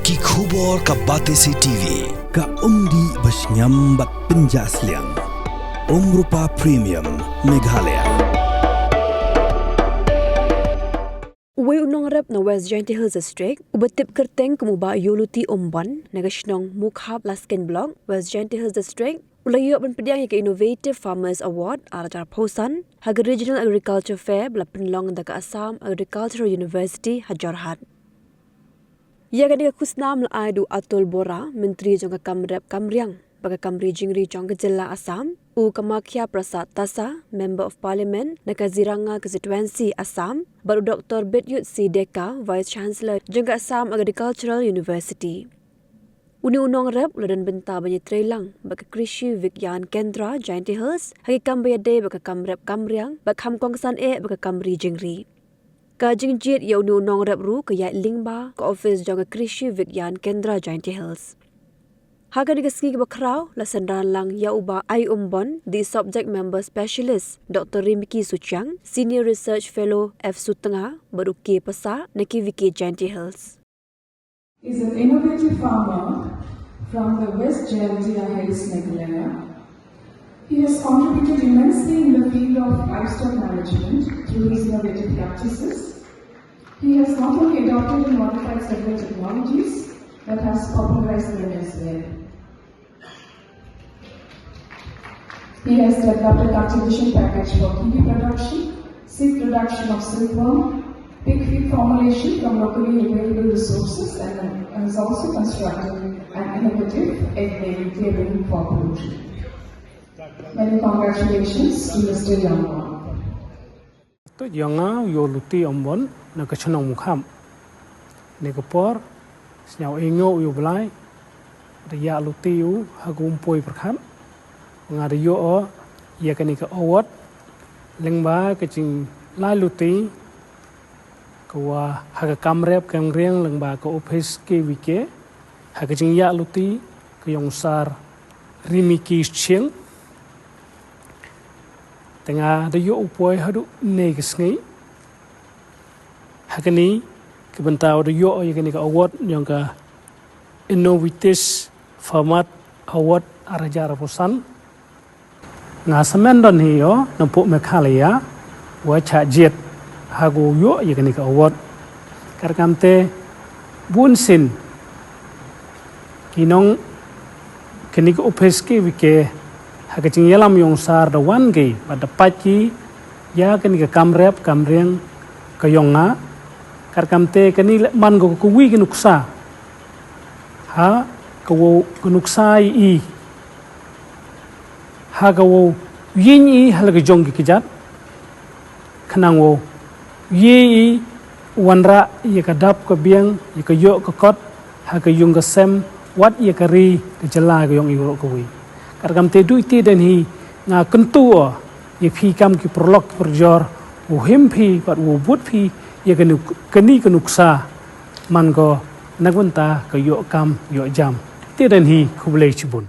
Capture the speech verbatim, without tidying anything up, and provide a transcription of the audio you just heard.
Ki khubor ka Batesi T V. Ka umdih ba shngiam bad pynjah sliang. Umrupa Premium Meghalaya. Uwei u nongrep na West Jaintia Hills District, uba tip kyrteng kum u Bah Ïewluti Umbon, na ka shnong Mukhap Laskein Block, West Jaintia Hills District, u la ïoh ban pdiang ïa ka Innovative Farmers Award ar hajar arphew san ha ka Regional Agriculture Fair ba la pynlong da ka Assam Agricultural University ha Jorhat. Ïa kane ka khusnam la ai da u Atul Bora, Myntri jong ka kam rep kam riang bad ka kam ri jingri jong ka jylla Assam, u Kamakhya Prasad Tasa, Member of Parliament na ka Jiranga Constituency, Assam, bad u Doktor Bidyut C Deka, Vice Chancellor jong ka Assam Agricultural University. Une u nongrep u la don bynta ban ïatreilang bad ka Krishi Vigyan Kendra, Jaintia Hills, ha ki kam ba ïadei bad ka kam rep kam riang bad kham kongsan eh bad ka kam ri jingri. Ka jingjied ïa une u nongrep ruh ka ïaid lyngba ka ophis jong ka Krishi Vigyan Kendra, Jaintia Hills. Ha kane ka sngi kaba khraw la synran lang ïa u Bah Ai Umbon, the Subject Member Specialist, Doktor Rimiki Suchiang, Senior Research Fellow F Sutnga, bad u K Passah na K V K Jaintia Hills. Is an innovative farmer from the West Jaintia Hills, Meghalaya. He has contributed immensely in the field of livestock management through his innovative practices. He has not only adopted and modified several technologies, but has popularized them as well. He has developed a cultivation package for kiwi production, seed production of silkworm, pig feed formulation from locally available resources, and has also constructed an innovative egg laying cabin for poultry. Many congratulations to Mister Yangwang. Tuid ïa nga u Ïewluti Umbon na ka chnong Mukhap. Ne ka por sñiaw ïngo u ïa u Blai da ïa luti u ha ka umpoi pyrkhat. Nga da ïoh ïa kane ka award lyngba ka jinglai luti ka wa ha ka kam rep kam riang lyngba ka ophis K V K ha ka jingïa luti ka yong sar Rimiki Chieng. Te nga da ïoh u poi haduh ne ka sngi. Ha kani ka bynta u da ïoh ïa kani ka award yong ka Innovative Farmer Award ar hajar arphew san. Nga samen don hi ïoh na pok Meghalaya wa cha jiet ha gu ïoh ïa kani ka award. Kar kam te bun sin ki nong kani ka ophis K V K ha ka jingïalam yong sar da wan ki bad da pait ki ïa kani ka kam rep kam riang ka yong nga. Kar kam te kani le man ko ka wi ka nuksa ha ka wo ka nuksa i ha ka wo yin i ha la ka jong ki kjat. Khnang wow ïe i wanrah ïa ka dap ka biang ïa ka ïoh ka kot ha ka yung ka sem wat ïa ka ri ka jylla ka yong i ruh ka wi. Kar kam te duh iti den hi nga kyntu o ïa phi kam ki pyrlok ki pyrjor u him phi bad u bud phi ïa kani ka nuksa man ko na bynta ka ïoh kam ïoh jam. Te den hi khublei chibun.